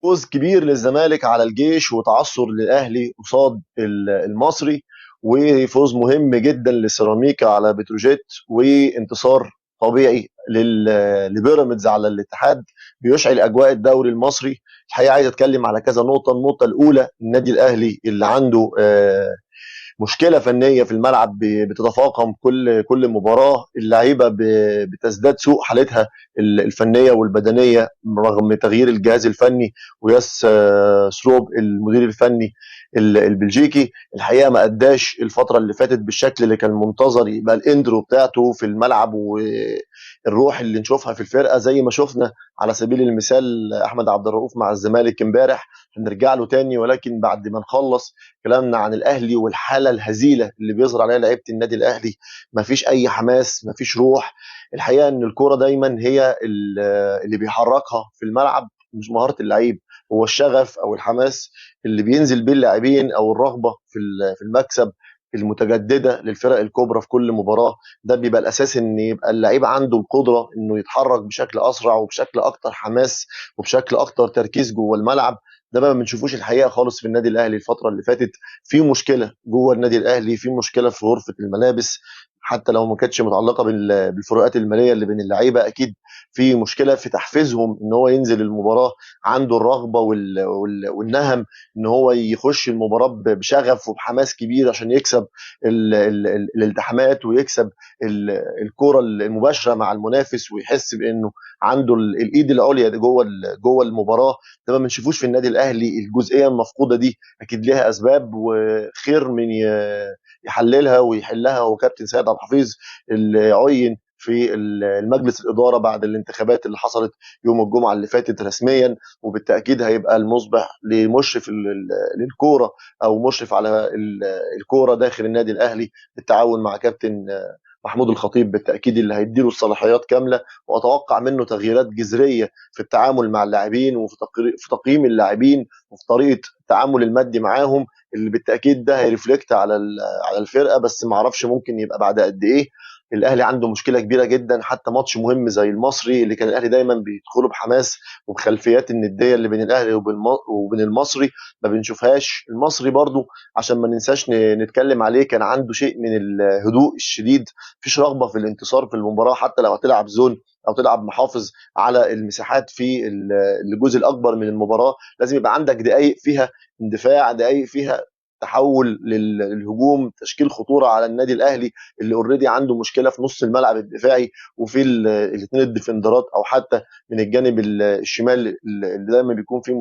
فوز كبير للزمالك على الجيش وتعثر للاهلي قصاد المصري، وفوز مهم جدا لسيراميكا على بتروجيت، وانتصار طبيعي لبيراميدز على الاتحاد بيشعل اجواء الدوري المصري. الحقيقة عايز اتكلم على كذا نقطة. النقطة الاولى، النادي الاهلي اللي عنده مشكلة فنية في الملعب بتتفاقم كل مباراة، اللعيبة بتزداد سوء حالتها الفنية والبدنيه رغم تغيير الجهاز الفني وياس سروب المدير الفني البلجيكي. الحقيقة ما اداش الفترة اللي فاتت بالشكل اللي كان منتظر يبقى ال intro بتاعته في الملعب والروح اللي نشوفها في الفرقة، زي ما شفنا على سبيل المثال احمد عبد الرؤوف مع الزمالك امبارح. هنرجع له تاني، ولكن بعد ما نخلص كلامنا عن الاهلي والحالة الهزيله اللي بيظهر عليها لعيبة النادي الاهلي. مفيش اي حماس، مفيش روح. الحقيقة ان الكورة دايما هي اللي بيحركها في الملعب، مش مهارة اللعيب، هو الشغف او الحماس اللي بينزل بيه اللاعبين او الرغبة في المكسب المتجددة للفرق الكبرى في كل مباراة. ده بيبقى الاساس، ان يبقى اللعيب عنده القدرة انه يتحرك بشكل اسرع وبشكل اكتر حماس وبشكل اكتر تركيز جوه الملعب. ده ما بنشوفوش الحقيقة خالص في النادي الاهلي الفترة اللي فاتت. في مشكلة جوه النادي الاهلي، في مشكلة في غرفة الملابس، حتى لو ما كانتش متعلقه بالفروقات المالية اللي بين اللعيبة، اكيد في مشكلة في تحفيزهم ان هو ينزل المباراة عنده الرغبة والنهم ان هو يخش المباراة بشغف وبحماس كبير عشان يكسب الالتحامات ويكسب الكره المباشرة مع المنافس، ويحس بانه عنده الايد العليا جوه المباراة. ده ما بنشوفوش في النادي الاهلي. الجزئية المفقودة دي اكيد ليها اسباب، وخير من يحللها ويحلها هو كابتن سيد عبد الحفيظ اللي عين في المجلس الادارة بعد الانتخابات اللي حصلت يوم الجمعة اللي فاتت رسميا، وبالتاكيد هيبقى المصبح لمشرف للكورة او مشرف على الكورة داخل النادي الاهلي بالتعاون مع كابتن محمود الخطيب، بالتاكيد اللي هيديله الصلاحيات كاملة، واتوقع منه تغييرات جذرية في التعامل مع اللاعبين وفي تقييم اللاعبين وفي طريقه التعامل المادي معاهم، اللي بالتاكيد ده هي reflect على الفرقة، بس ما اعرفش ممكن يبقى بعد قد ايه. الاهلي عنده مشكلة كبيرة جدا، حتى ماتش مهم زي المصري اللي كان الاهلي دايما بيدخله بحماس وبخلفيات الندية اللي بين الاهلي وبين المصري ما بنشوفهاش. المصري برضو عشان ما ننساش نتكلم عليه، كان عنده شيء من الهدوء الشديد، مفيش رغبة في الانتصار في المباراة، حتى لو هتلعب zone او تلعب محافظ على المساحات في الجزء الاكبر من المباراة، لازم يبقى عندك دقائق فيها اندفاع، دقائق فيها تحول للهجوم، تشكيل خطورة على النادي الاهلي اللي already عنده مشكلة في نص الملعب الدفاعي وفي الاثنين ال defender ات، او حتى من الجانب الشمال اللي دايما بيكون فيه مشكلة.